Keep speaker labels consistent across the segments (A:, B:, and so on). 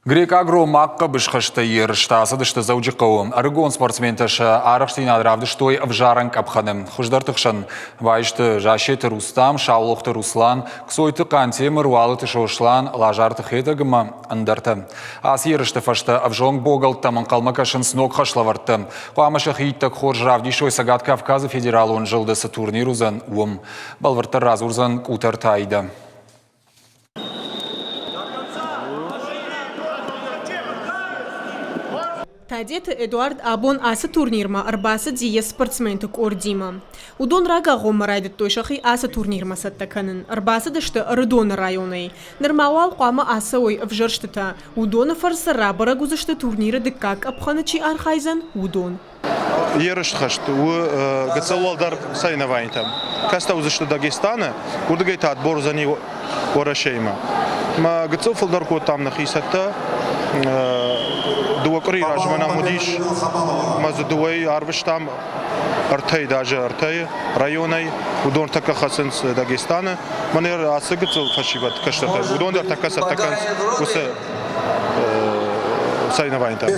A: Грекъаг-ромаг хъӕбысхӕстӕй ерыстӕ ацыдысты Дзӕуджыхъӕуы. Ӕрыгон спортсментӕ сӕ арӕхстдзинад равдыстой ӕвзарӕн къӕпхӕны. Хуыздӕрты хсӕн баисты Зассеты Рустам, Саулохты Руслан, Кцойты Хъантемыр, Уалыты Сослан, Лазарты Хетӕг ӕмӕ ӕндӕртӕ. Ацы ерысты фӕстӕ ӕвзонг богӕлттӕм ӕнхъӕлмӕ кӕсынц ног хӕслӕвӕрдтӕ. Хъуамӕ сӕхи иттӕг хорз равдисой Цӕгат Кавказы федералон зылды цы турнир уыдзӕн, уым. Бӕлвырддӕр радзурдзӕн Къутӕрты Аидӕ.
B: Тадеты Эдуард абон ацы турнирмӕ ӕрбацыди йе спортсменты къордимӕ. Уыдон рагагъоммӕ райдыдтой сӕхи ацы турнирмӕ цӕттӕ кӕнын. Ӕрбацыдысты Ӕрыдоны районӕй. Нырма уал хъуамӕ ацӕуой ӕвзӕрстытӕ. Уыдоны фӕрцы рабӕрӕг уыдзысты турниры дыккаг къӕпхӕны чи архайдзӕн, уыдон.
C: Ерысхӕст у гыццыл уӕлдӕр соревнованитӕм. Кӕцытӕ уыдзысты Дагестаны, уырдыгӕй та отбор уыдзӕни Уӕрӕсеимӕ. Мӕ гыццыл фылдӕр кодтам нӕхи цӕттӕ. Дыууӕ къуырийы размӕ нӕм уыдис, мӕ дзы дыууӕйы арвыстам ӕртӕйы даже ӕртӕйы районӕй. Уыдон тӕккӕ хӕцынц Дагестаны. Мӕнӕ ацы гыццыл фӕсивӕд кӕстӕртӕ, уыдон дӕр тӕккӕ цӕттӕ кӕнынц уыцы соревнованитӕм.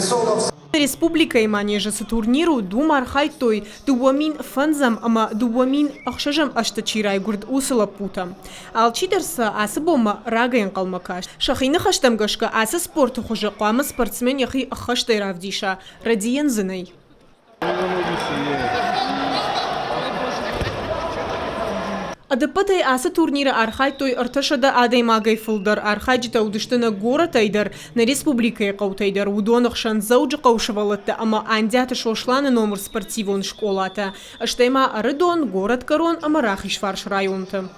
B: Республикӕйы манежы цы турнир уыд, уым архайдтой 2005 ӕмӕ 2006 ӕзты чи райгуырд, уыцы лӕппутӕ. Алчидӕр сӕ ацы бонмӕ рагӕй ӕнхъӕлмӕ каст. Сӕхи ныхӕстӕм гӕсгӕ ацы спорты хуызы хъуамӕ спортсмен йӕхи ӕххӕстӕй равдиса, рӕдийӕн дзы нӕй. Ӕдӕппӕтӕй ацы турниры архайдтой 300 адӕймагӕй фылдӕр. Архайджытӕ уыдысты нӕ горӕтӕй дӕр, нӕ республикӕйы хъӕутӕй дӕр. Уыдоны хсӕн Дзӕуджыхъӕуы сывӕллӕттӕ ӕмӕ Андиаты Сосланы номыр спортивон скъолатӕ, стӕй ма Ӕрыдон, Горӕтгӕрон ӕмӕ Рахизфарс районты.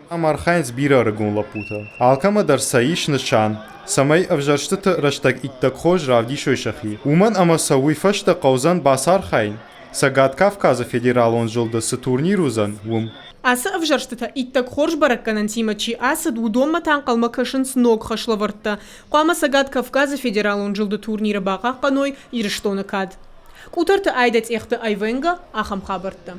D: Ам архайынц бирӕ ӕрыгон лӕппутӕ. Алкӕмӕ дӕр сӕ ис нысан, цӕмӕй ӕвзӕрстыты рӕстӕг иттӕг хорз равдисой сӕхи. Уымӕн ӕмӕ сӕ уый фӕстӕ хъӕудзӕн бацархайын, Цӕгат Кавказы федералон зылды цы турнир уыдзӕн, уым.
B: Ацы ӕвзӕрстытӕ иттӕг хорз бӕрӕггӕнӕнтимӕ чи ацыд, уыдонмӕ та ӕнхъӕлмӕ кӕсынц ног хӕслӕвӕрдтӕ. Хъуамӕ Цӕгат Кавказы федералон зылды турниры бахъахъхъӕной Ирыстоны кад. Къутӕрты Айдӕ Цъехты Айвенго, ахӕм хабӕрттӕ.